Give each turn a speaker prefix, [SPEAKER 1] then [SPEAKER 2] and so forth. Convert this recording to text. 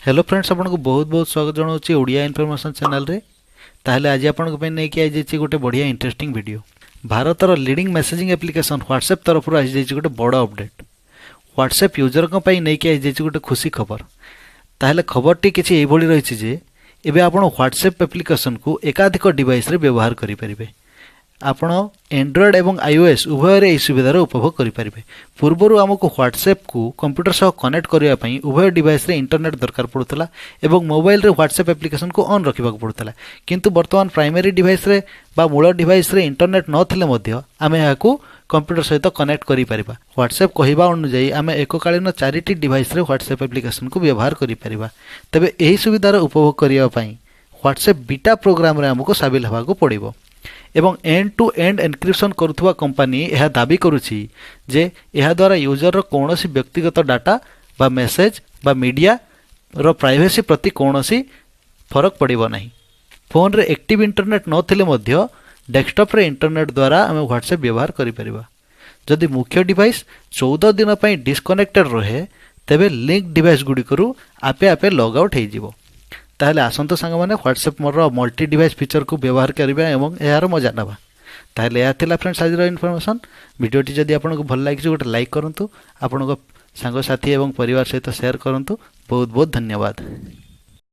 [SPEAKER 1] Hello friends, ଆପଣଙ୍କୁ ବହୁତ ବହୁତ ସ୍ୱାଗତ ଜଣାଉଛି ଓଡ଼ିଆ ଇନଫର୍ମେସନ୍ ଚ୍ୟାନେଲରେ। ତାହେଲେ ଆଜି ଆପଣଙ୍କ ପାଇଁ ନେଇକି ଆସିଯାଇଛି ଗୋଟେ ବଢ଼ିଆ ଇଣ୍ଟରେଷ୍ଟିଂ ଭିଡ଼ିଓ। ଭାରତର ଲିଡ଼ିଂ ମେସେଜିଂ ଆପ୍ଲିକେସନ୍ ହ୍ୱାଟ୍ସଆପ୍ ତରଫରୁ ଆସିଯାଇଛି ଗୋଟେ ବଡ଼ ଅପଡେଟ୍। ହ୍ୱାଟ୍ସଆପ୍ ୟୁଜରଙ୍କ ପାଇଁ ନେଇକି ଆସିଯାଇଛି ଗୋଟେ ଖୁସି ଖବର। ତାହେଲେ ଖବରଟି କିଛି ଏଇଭଳି ରହିଛି ଯେ ଏବେ ଆପଣ ହ୍ୱାଟ୍ସଆପ୍ ଆପ୍ଲିକେସନ୍କୁ ଏକାଧିକ ଡିଭାଇସ୍ରେ ବ୍ୟବହାର କରିପାରିବେ। ଆପଣ ଆଣ୍ଡ୍ରଏଡ଼୍ ଏବଂ ଆଇଓଏସ୍ ଉଭୟରେ ଏହି ସୁବିଧାର ଉପଭୋଗ କରିପାରିବେ। ପୂର୍ବରୁ ଆମକୁ ହ୍ୱାଟ୍ସଆପ୍କୁ କମ୍ପ୍ୟୁଟର ସହ କନେକ୍ଟ କରିବା ପାଇଁ ଉଭୟ ଡିଭାଇସ୍ରେ ଇଣ୍ଟରନେଟ୍ ଦରକାର ପଡ଼ୁଥିଲା ଏବଂ ମୋବାଇଲରେ ହ୍ୱାଟ୍ସଆପ୍ ଆପ୍ଲିକେସନ୍କୁ ଅନ୍ ରଖିବାକୁ ପଡ଼ୁଥିଲା। କିନ୍ତୁ ବର୍ତ୍ତମାନ ପ୍ରାଇମେରୀ ଡିଭାଇସ୍ରେ ବା ମୂଳ ଡିଭାଇସ୍ରେ ଇଣ୍ଟରନେଟ୍ ନଥିଲେ ମଧ୍ୟ ଆମେ ଏହାକୁ କମ୍ପ୍ୟୁଟର ସହିତ କନେକ୍ଟ କରିପାରିବା। ହ୍ୱାଟ୍ସଆପ୍ କହିବା ଅନୁଯାୟୀ ଆମେ ଏକକାଳୀନ ଚାରିଟି ଡିଭାଇସ୍ରେ ହ୍ୱାଟ୍ସଆପ୍ ଆପ୍ଲିକେସନ୍କୁ ବ୍ୟବହାର କରିପାରିବା। ତେବେ ଏହି ସୁବିଧାର ଉପଭୋଗ କରିବା ପାଇଁ ହ୍ୱାଟ୍ସଆପ୍ ବିଟା ପ୍ରୋଗ୍ରାମରେ ଆମକୁ ସାମିଲ ହେବାକୁ ପଡ଼ିବ ଏବଂ ଏଣ୍ଡ ଟୁ ଏଣ୍ଡ ଏନକ୍ରିପ୍ସନ୍ କରୁଥିବା କମ୍ପାନୀ ଏହା ଦାବି କରୁଛି ଯେ ଏହାଦ୍ୱାରା ୟୁଜରର କୌଣସି ବ୍ୟକ୍ତିଗତ ଡାଟା ବା ମେସେଜ୍ ବା ମିଡ଼ିଆର ପ୍ରାଇଭେସି ପ୍ରତି କୌଣସି ଫରକ ପଡ଼ିବ ନାହିଁ। ଫୋନ୍ରେ ଆକ୍ଟିଭ୍ ଇଣ୍ଟରନେଟ୍ ନଥିଲେ ମଧ୍ୟ ଡେସ୍କଟପ୍ରେ ଇଣ୍ଟରନେଟ୍ ଦ୍ୱାରା ଆମେ ହ୍ୱାଟ୍ସଆପ୍ ବ୍ୟବହାର କରିପାରିବା। ଯଦି ମୁଖ୍ୟ ଡିଭାଇସ୍ 14 ଦିନ ପାଇଁ ଡିସକନେକ୍ଟେଡ୍ ରହେ, ତେବେ ଲିଙ୍କ୍ ଡିଭାଇସ୍ ଗୁଡ଼ିକରୁ ଆପେ ଆପେ ଲଗ୍ ଆଉଟ୍ ହେଇଯିବ। ତାହେଲେ ଆସନ୍ତୁ ସାଙ୍ଗମାନେ, ହ୍ୱାଟ୍ସଆପ୍ ମୋର ମଲ୍ଟି ଡିଭାଇସ୍ ଫିଚରକୁ ବ୍ୟବହାର କରିବା ଏବଂ ଏହାର ମଜା ନେବା। ତାହେଲେ ଏହା ଥିଲା ଫ୍ରେଣ୍ଡସ୍, ଆଜିର ଇନଫର୍ମେସନ୍। ଭିଡ଼ିଓଟି ଯଦି ଆପଣଙ୍କୁ ଭଲ ଲାଗିଛି, ଗୋଟେ ଲାଇକ୍ କରନ୍ତୁ, ଆପଣଙ୍କ ସାଙ୍ଗସାଥି ଏବଂ ପରିବାର ସହିତ ସେୟାର କରନ୍ତୁ। ବହୁତ ବହୁତ ଧନ୍ୟବାଦ।